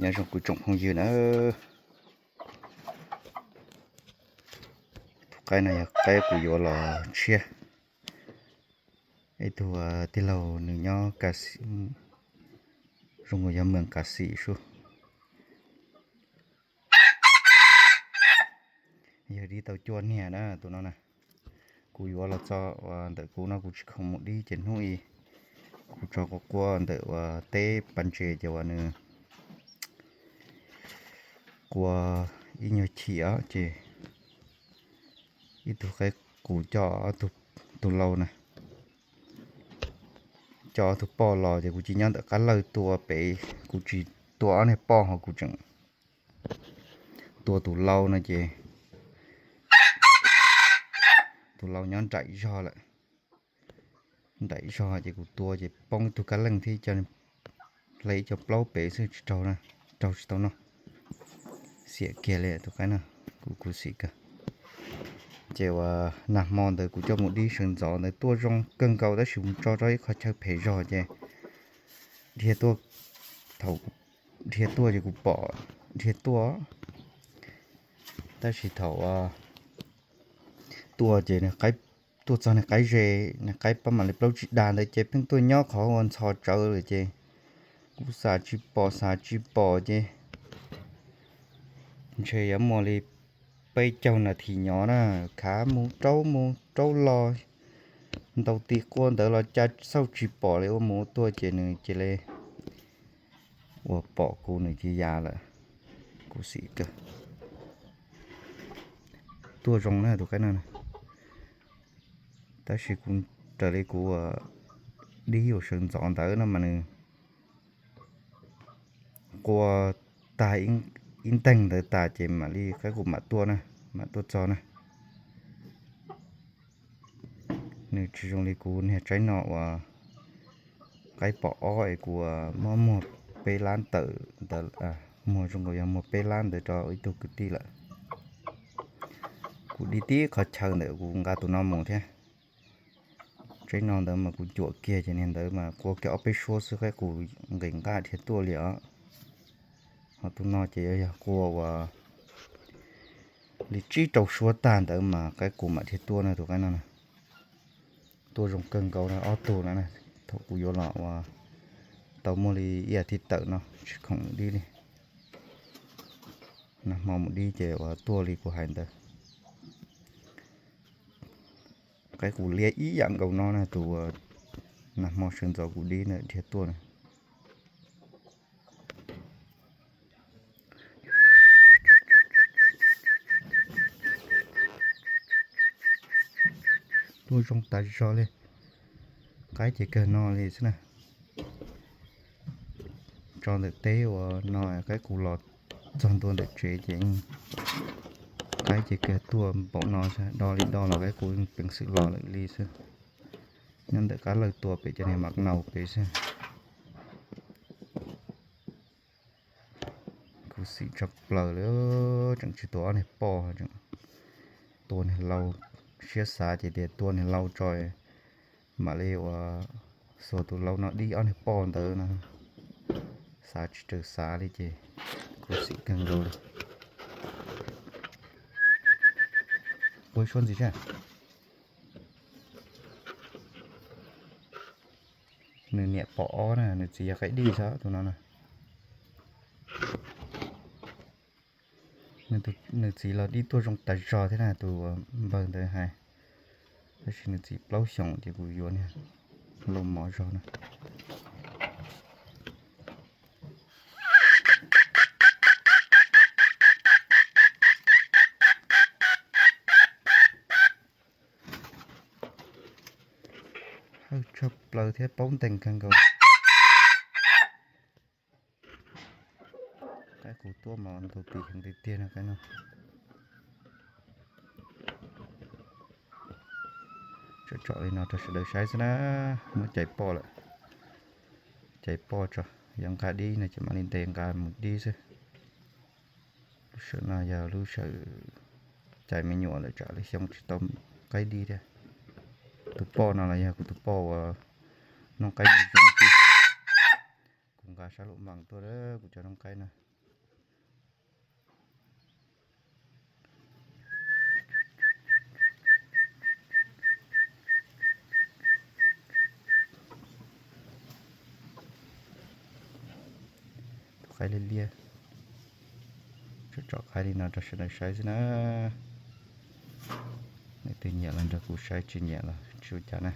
Nyob zoo kuv tsoom phooj ywg na, tus qaib no yog qaib kuv yuav los tshiab. Ib tug tij laug nws nyob Ka Xim, zoo nkaus yog moos Ka Xim sub. Yog dib tau cuaj niag na tus no na. Kuv yuav los txog uas ntawm kuv no kuv tsis khoom mus dib ces hnub i kuv tso quaj quaj ntawm uas teb pas ntses ces uas nws qua ib nyuag chim os ces ib tug qaib qus coj tus lau na, coj tus poj los ces kuv cia nyob ntawm qab lawj tua pem, kuv tsis tua ob niag poj ho kuv tseem tua tus lau no ces tus lau nyob nraim zog lawm. Nraim zog ces kuv tua ces poob ib tug kab leej thiab hle ib co plaub pem xwb tsis raug, raug tsis tau noj. Xiam kiag li tus qaib no, kuv khuv xim kawg. Ces uas nag hmo ntawd kuv coj mus dib sawv ntxov ntawd tuaj zoo kawg nkaus tab sis mus tso rau ib qhov chaw phem zog ces dhia tuaj, thaum dhia tuaj ces kuv pom dhia tuaj, tab sis thaum tuaj ces tuaj txog niag qaib ze, niag qaib pab mam li plaub tsib dag ntawd ces pheej tuaj nyob qhov ua ntxhov tsawv lawm ces kuv xav tsis pom xav tsis pom ces ntshe yuav muaj li peb caug nas this nyob na, khav mus rau mus rau los ntau ti quaj ntawd los cas xauj tsis pom li, ua mus ua tuaj ces nws cia li uas pom kuv nws cia li ya lawm. Khuv xim kawg. Tuaj zoo na tus qaib no na, tab sis kuv raws li kuv dib uas sawv ntxov ntawd no mas nws qua tag ib nteeg ntawd tas ces mam li qaib qus mam tuaj na, mam tuaj txog na. Nws tsis zoo li kuv niag tsaib no uas qaib pom ob es kuv muab muag peb lab tawm ntawd, muag zoo nkaus yog muag peb lab ntawd rau ib tug kwv tij lawm. Kuv dib tib qhov chaw ntawd kuv nqa tus no mus thiab. Tsaib no ntawd mas kuv cuam kiag ces niag ntawd mas qua kiag ob peb suab xwb qaib qus nqis nqaj dhia tuaj li os. Ho tus no ces yog qua uas li tsib rau suab tag ntawd mas qaib qus mam dhia tuaj na tus qaib no na. Tuaj zoo kawg nkaus na ob tug no na. Thaum kuv yuav los uas tau muaj li ib as thiv tawm no tsis khoom dib li. Nag hmo mus dib ces uas tuaj li kuv hais ntawd. Qaib qus liab ib yam nkaus no na tus uas nag hmo sawv ntxov kuv dib ntawd dhia tuaj na. Tuaj zoo tas zog li. Qaib ces kawg no li xwb na. Tso ntawm teb uas no qaib qus los txog ntua ntawm tsev ces qaib ces kawg tuaj npaum no xwb, do li do los qaib qus peev xwm los lawm li xwb. Nyob ntawm qab lawj tua pem cov niag mam naus pem xwb. Khuv xim tshaj plaws li, tseem tsis tua ob niag poj, tua niag lau, siab xav ces tias tua niag lau tso mam li uas xuas tus lau no dib ob niag poj ntawd no. Xav tsis raws xav li ces khuv xim kawg nkaus li. Ua ib suab ntxiv seb. Nws niam pom ob na, nws txiv yog qaib dij xwb tus no na. Nws txiv los dib tuaj zoo tas zog thiab na, tus npawg ntawd hais. Tab sis nws txiv plaub xyoos ces kuv yuav niag lauj mov zog na. Hawj tshaj plaws thiab paub ntees kawg nkaus. Qaib qus tuaj mas ntau tis heev tiag tiag no qaib no. Tsom tsom li no rau sawv daws saib xwb na. Muab cais poj lawm. Cais poj tso, yog nqa dib no ces mam li ntes nqa mus dib xwb. Lub sawm no yog lub sawm cais me nyuam lawm tsam lwm xyoo tsis tau qaib dib thiab. Tus poj no los yog kuv tus poj uas noob qaib zoo zoo. Kuv nqa sab lub mas tuaj kuv cov noob qaib no. qaib liab liab. Tso tso qaib li no rau sawv daws saib xwb na. Nej twg nyiam los nrog kuv saib, tsis nyiam los tsis ua cas na.